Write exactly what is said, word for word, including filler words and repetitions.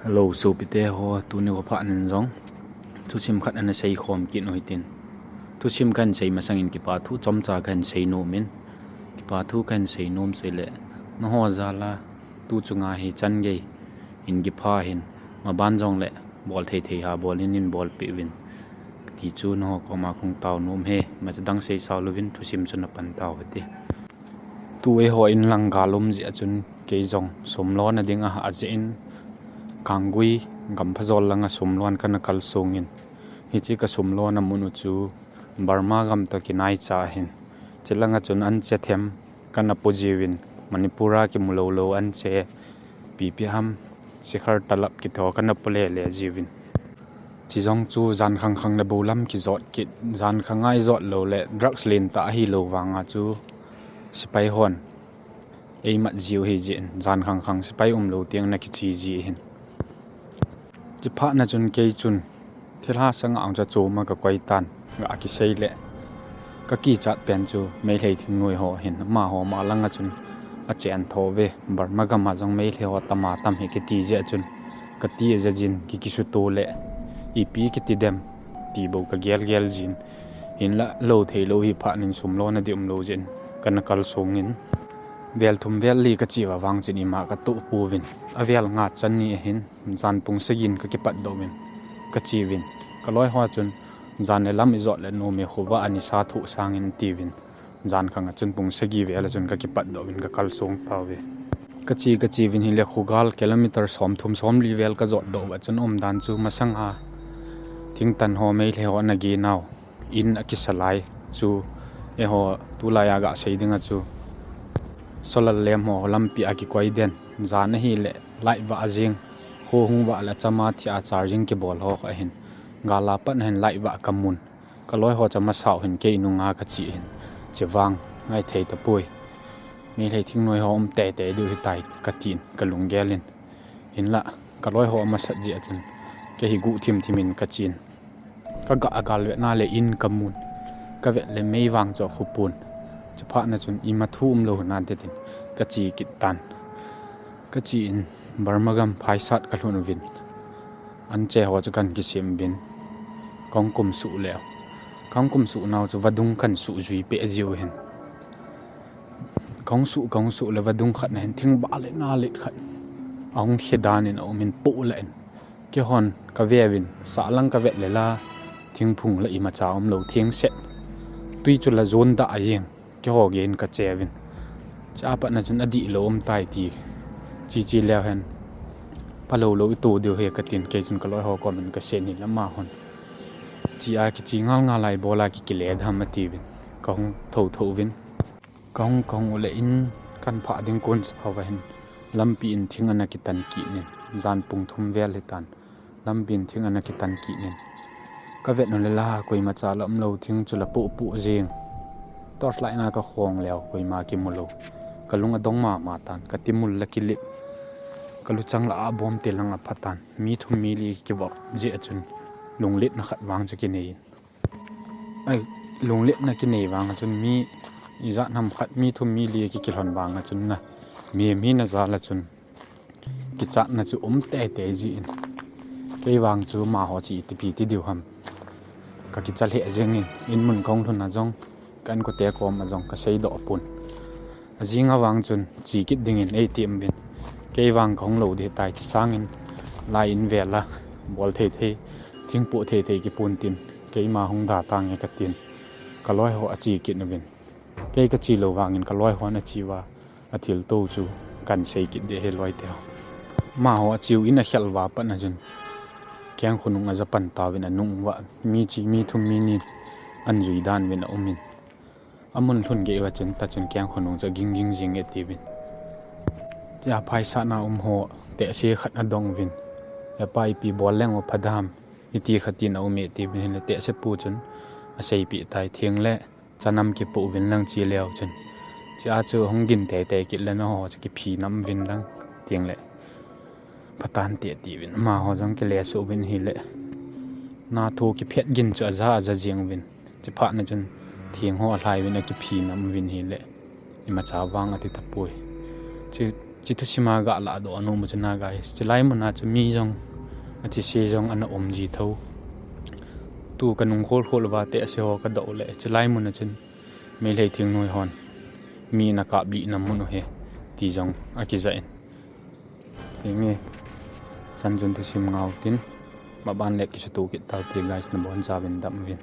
Hello, sopite ho, tuni kho phat nin jong thusim khat ana seikhom kit u hitin. Thusim kahin sei masangin kipa thu chomcha kahin sei nom in. Kipa thu kahin sei nom sei le, nangho jal a tu chunga hi chan gei in kipha hin, maban jongle bol thei thei ha bol in, in bolpeh uvin ti chu nangho koma kahung tao nom e. Imacha dang sei sao louvin thusim chu napan tau hite. Tu eiho in lang gal um jeh a chun kei jong sum lona ding ahah jeh in Kanggui, Gampha jol langa sum lon kana kalsong in, hiche kasum lona mun u chu Burma gam toh kinaicha ahin. Chulanga chun anche them kana po jiuvin, Manipur a kimu lou lou anche, ipi ipi ham, Shikhar Talab kiti ho kana po le le jiuvin. Chujong chu jan khang khang le bou lam kijot kit, jan khang a ijot lou le drugs lentah ahilou vanga chu sepai hon eimat jiu ahi jeh in, jan khang khang sepai umlou teng ana kiche ji ahin. Chuphat na chun kei chun thilha sanga ahung cha chom a kakoi tan, gah kisei le kakichat pen chu Meitei thingnoi ho ahin, amaho ma langa chun achen thou ve, Burma gam a jong Meitei ho tam a tam hi kiti jeh a chun kati aja jin, ki kisuto le ipi kiti dem ti bou kagel gel jin. Hinlah lou thei lou hi phat nin sum lona ding umlou jeh in kana kalsong in, vel thum vel li kache uva vang chun ima katoh pouvin, avel nga chan ni ahin, jan pung sagi in kakipatdoh uvin, kache uvin, kaloi ho chun jan le lam ijot le nom e, khovah a nisa thoh sangin atiuvin, jan khang a chun pung sagi vel a chun kakipatdoh uvin kakalsong tauve. Kache, kache uvin hile khogal kilometer somthum somli vel kajotdoh uva chun umdan chu masanga thingtan ho Meitei ho ana genau in akisa lai chu, eiho tulai a gasei dinga chu solar lamp ho lampi a kikoi den, jan ahile light vah jeng, kho hung vah le achama thia charging kibol ho ahin, gal a pat na hin light vah kamun. Kaloi ho chu amasau hin kei nunga kache hin, che vang ngaithei tapoi, Meitei thingnoi ho um teitei diu hitai katin kalunggel in. Hinlah kaloi ho amasat jeh a chun kei hi guhthim thim in kachen. Kagah a galvetna le in kamun, kavet le mei vang chu akhupon. Chuphat na chun ima thu umlou hinante tin kache kit tan. Kache in Burma gam phaisat kalhun uvin, anche ho chu kahin kisem uvin, kahung kumsuh leu, kahung kumsuh nau chu vadung kahin suh jui peh jiu ahin. Kahung suh, kahung suh le vadung khat na hin thingbah le nalet khat ahung khe dan in aum in, poh lah in, keihon kaveuvin, sahlang kavet le la thingphung la imacha umlou, thengset, twi chu la jon dah jeng, keiho gei in kache uvin. Chua pat na chun adihlou umtai ti che che leu hen, phalou lou ito diu ahi katin, kei chun kaloi ho kom in kasen hile amahon, che a kiche ngal ngal a ibol a kikile dam atiuvin, kahung thou thou uvin. Kahung, kahung u le in kahin phah ding kon sa uva hin lampi in thing ana kitan kit in, jan pung thum vel hitan, lampi in thing ana kitan kit in, kavet u le la koimacha la umlou, thing chu la poh poh jeng. Torch light na kakhong leu koima kimu lou. Kalung adong mama tan, katimul la kilip, kaluchang la abom te lang apha tan, mi thum mi li kivop jeh a chun lungletna khat vang chu kinei in, ai, lungletna kinei vang a chun mi ijat ham khat mi thum mi li kikilhon vang a chun na, mi, mi na jal a chun kichatna chu um teitei jin, kei vang chu amaho chu itipi ti diu ham kakicha lheh jeng in, in mun kahung lhun a jong, ka inkote kom a jong kaseidoh pon. Ajing a vang chun che kit dingin eitem uvin, kei vang kahung lou ding tai ti sangin, lai in vel a bol thei thei, thingpoh thei thei kipon tin, keima hung da tange katin, kaloi ho ache kit uvin. Kei kache lou vangin kaloi hon ache uva, athilto chu kahin sei kit ding ahi loite ho. Amaho acheu in akhel uva pat na chun kengkhonung aja pan tauvin, anung uva mi che, mi thum mi ni in ahin jui dan uvin aumin, amun lhun gei uva chun ta chun kengkhonung chu aging ging jing e tiuvin. Chua phaisat na um ho tehse khat adong uvin, hepa ipi bol leng u pha dam, iti khat in aume tiuvin, hile tehsepu chun aseipeh tai, theng le chanam kipoh uvin lang che leu chun, chua chu hung gin teitei kit le nangho chu kiphinam uvin lang, theng le phatante tiuvin, amaho jong kilesuh uvin hile, nathu kiphet gin chu aja aja jeng uvin. Chuphat na chun theng ho alhai uvin akiphinam uvin hile, imacha vang ati tapoi. Chu Hiche thusim a ga lahdoh nom u chu na guys, chulai mun a chu mi jong, athise jong ana um ji tho. Tu kanung khol khol uva tehse ho kadoh le, chulai mun a chun Meitei thingnoi hon mi ana kaplih na mun u ahi, ti jong akijah in. Henge, chan chun thusim ngau tin, maban le kisuto kit taute guys, nabonchauvin dam uvin.